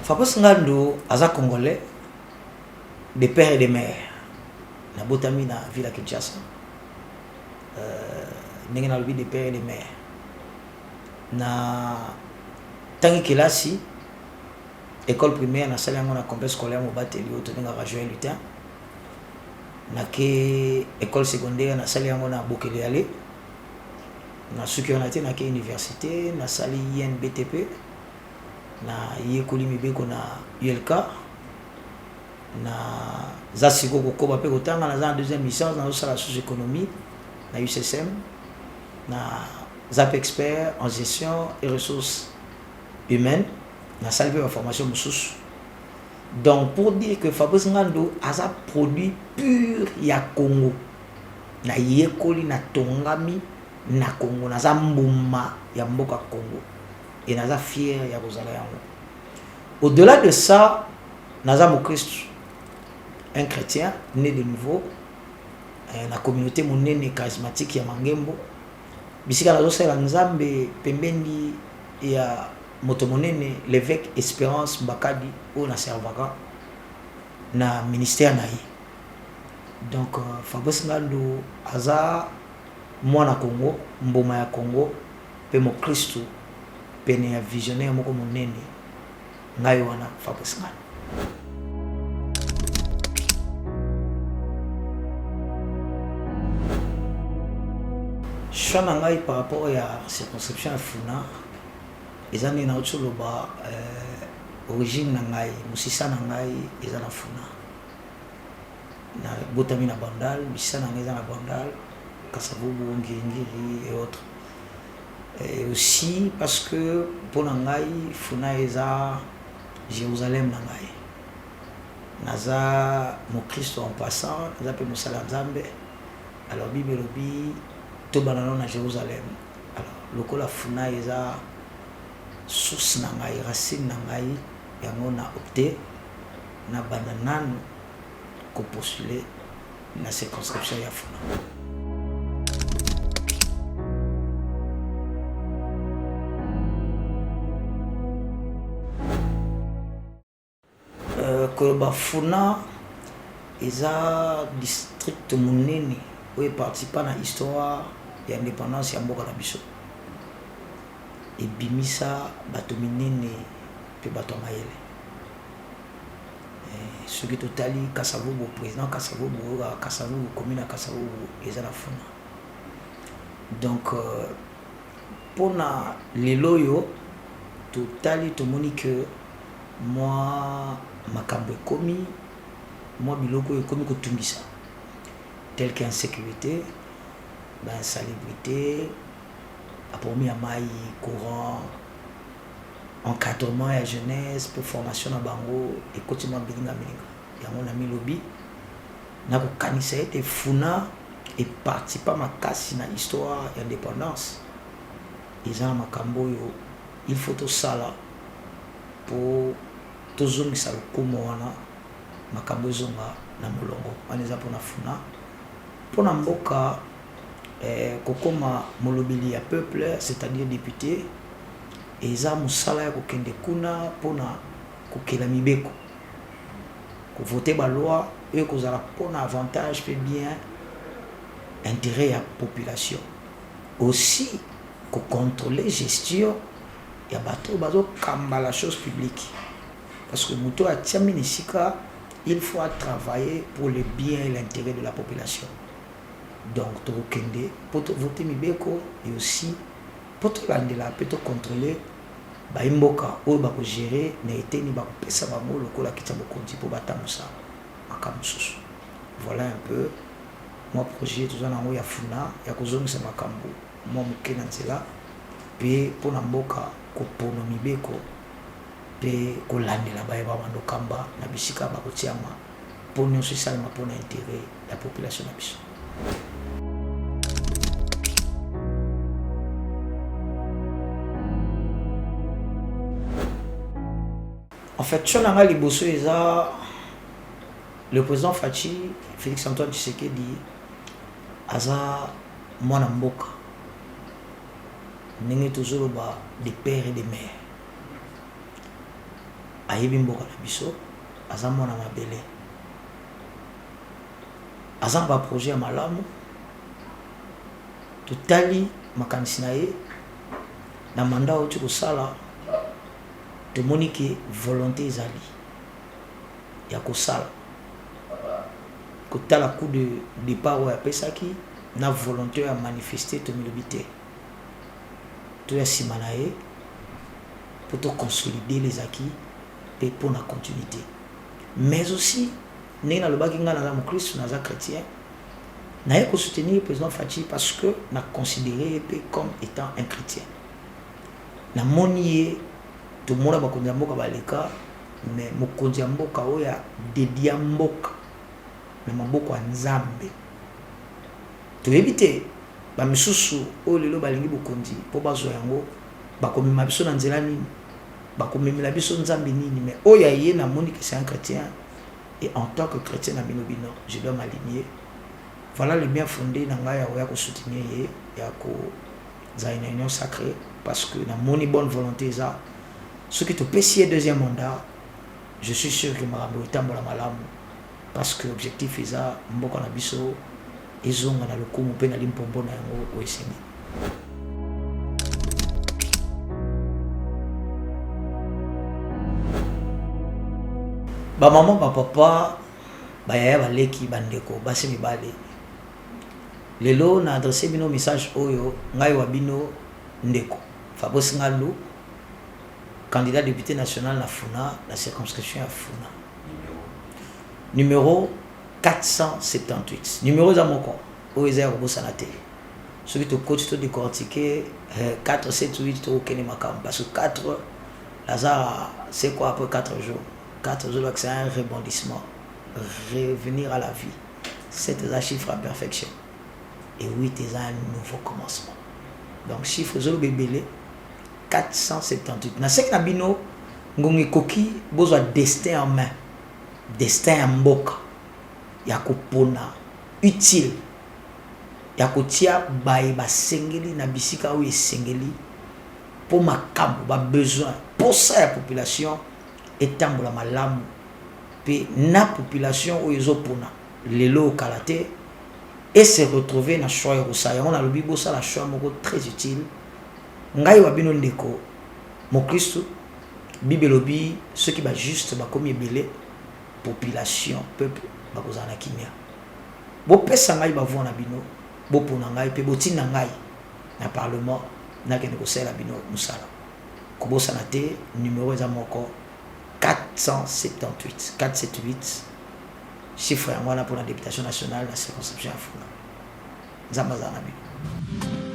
Fabrice Ngandu aza congolais de père et de mère. Nabotami na ville ya Kinshasa. Euh, ndenge nalobi de père et de mère. Na tangi kelasi école primaire nasali yango na complexe scolaire Mobateli oyo tobengaka Joël Lutin. Nake école secondaire nasali yango na Bokele Ale. Nasuki wana te, nake université nasali INBTP. Nayekoli mibeko na ULK. Naza sikoyo kokoba mpe kotanga, naza na deuxième licence, nazosala sous économie na UCSM. Naza mpe expert en gestion et ressources humaines. Nasali mpe ba formation mosusu. Donc pour dire que Fabrice Ngandu aza produit pur ya Congo. Nayekoli, natongami na Congo, naza mbuma ya mboka Congo et naza fier ya kozala yango. Au-delà de ça, naza mokristu, un chrétien né de nouveau na communauté monene charismatique ya Mangembo, bisika nazosalela Nzambe pembeni ya moto monene l'évêque Espérance Mbakadi oyo naservaka na ministère na ye. Donc Fabrice Ngandu aza mwana Congo, mbuma ya Congo pe mokristu pene ya visionnaire moko monene ngai wana Fabrice Ngandu. Choix na ngai par rapport ya circonscription ya Funa eza ndenge nauti koloba, origine na ngai, mosisa na ngai eza na Funa. Nabotami na Bandal, misisa na ngai eza na Bandal, Kasavubu, Ngiringiri et autres. Et aussi parce que mpo na ngai Funa eza Jérusalem na ngai. Naza mokristo en passant, naza mpe mosali ya Nzambe. Alors Bible elobi tobanda nano na Jérusalem. Alors lokola Funa eza source na ngai, racine na ngai, yango na opte na banda nanu ko postuler na circonscription ya Funa. Koloba Funa eza district monene oyo eparticipa na histoire ya independance ya mboka na biso. Ebimisa bato minene mpe bato ya mayele. Soki totali Kasavubu, president Kasavubu, oyo Kasavubu, commune ya Kasavubu eza na Funa. Donc mpona lelo oyo totali tomoni que mwa makambo ekomi, mwa biloko oyo ekomi kotungisa tel que insécurité, ba insalubrité, ba problème ya mayi, courant, encadrement ya jeunesse mpe formation na bango ekoti mwa mbilinga mbilinga. Yango na milobi nakokanisa ete Funa eparticipa makasi na histoire ya independance. Eza na makambo oyo il faut tosala po tozongisa lokumu wana, makambo ezonga na molongo. Wana eza mpona Funa. Mpona mboka, kokoma molobeli ya peuple, c'est-à-dire député, eza mosala ya kokende kuna mpona kokela mibeko, kovote ba loi oyo ekozala mpona avantage mpe bien intérêt ya population. Aussi kocontrôler gestion ya bato oyo bazokamba la chose publique, parce que moto oyo atiami na esika, il faut travailler pour le bien et l'intérêt de la population. Donc tokokende mpo tovote mibeko et aussi mpo tolandela mpe tocontrôler bayi mboka oyo bakogere na eteni bakopesa bango lokola kiti ya bokonzi mpo batambusa makambo mosusu. Voilà un peu mwa projet toza nango ya Funa ya kozongisa makambo mwa moke na nzela mpe mpona mboka kopona mibeko mpe kolandela baye babanda kokamba na bisika bakotiama mpo nyonso esalema mpona intérêt ya population na biso. En fait, choix na ngai liboso eza le président Fatshi Félix Antoine Tshisekedi aza mwana mboka ndenge tozoloba de père et de mère. Ayebi mboka na biso, aza mwana mabele. Aza na ba projets ya malamu. Totali makanisi na ye na mandat awuti kosala, tomoni ke volonte ezali ya kosala. Kotala coup de depart oyo apesaki na volonte oyo a manifester, tomilobi te toya sima na ye mpo to consolider les acquis mpe mpo na continuite. Mais aussi ndenge nalobaki, ngai naza mokristo, naza chretien, naye ko soutenir président Fatshi parce que na considérer ye mpe comme étant un chrétien. Namoni ye, tomona bakonzi ya mboka baleka, mais mokonzi ya mboka oyo adedia mboka na maboko ya Nzambe, toyebi te bamisusu oyo lelo balingi bokonzi mpo bazwa yango bakomema biso na nzela nini, bakomemela biso Nzambe nini. Mais oyo aye, namoni que c'est un chrétien, et en tant que chrétien na bino bino, je dois m'aligner. Voilà le bien fondé na ngai ya koya kosoutenir ye, ya kozala na union sacrée, parce que namoni bonne volonté eza. Soki topesi ye deuxième mandat, je suis sûr que makambo etambola malamu, parce que objectif eza mboka na biso ezonga na lokumu mpe na limpombo na yango oyo esengi. Bamama, bapapa, bayaya, baleki, bandeko basi, mibale, lelo na adresse bino message oyo. Ngai wa bino ndeko Fabrice Ngalu, candidat député national na Funa, na circonscription ya Funa, numéro 478. Numéro eza moko oyo eza ya kobosana te. Soki tokoti, todécortiquer 4, 7, 8, tokokende makambo, parce que 4, Lazare, c'est quoi après 4 jours? 4 jours, c'est un rebondissement, revenir à la vie. 7 eza chiffre à perfection et 8 eza un nouveau commencement. Donc chiffre ezoloba ebele. 478. Naseki na bino, ngonga ekoki bozwa destin en main, destin ya mboka, ya kopona utile, ya kotia baye basengeli na bisika oyo esengeli, mpo makambo babesoin, posa ya population etambola malamu. Mpe na population oyo ezopona lelo, okala te et se retrouver na choix ya kosala yango. Nalobi bosala choix moko très utile. Ngai wa bino ndeko mokristu, Bible elobi soki bajuste bakomi ebele, population, peuple bakozala na kimia. Bopesa ngai bavoix na bino, bopona ngai mpe botinda ngai na parlement, nakende kosalela bino mosala. Kobosana te, numero eza moko, 478, 478, chiffre yango wana mpona députation nationale na circonscription ya Funa. Nzambe azala na bino.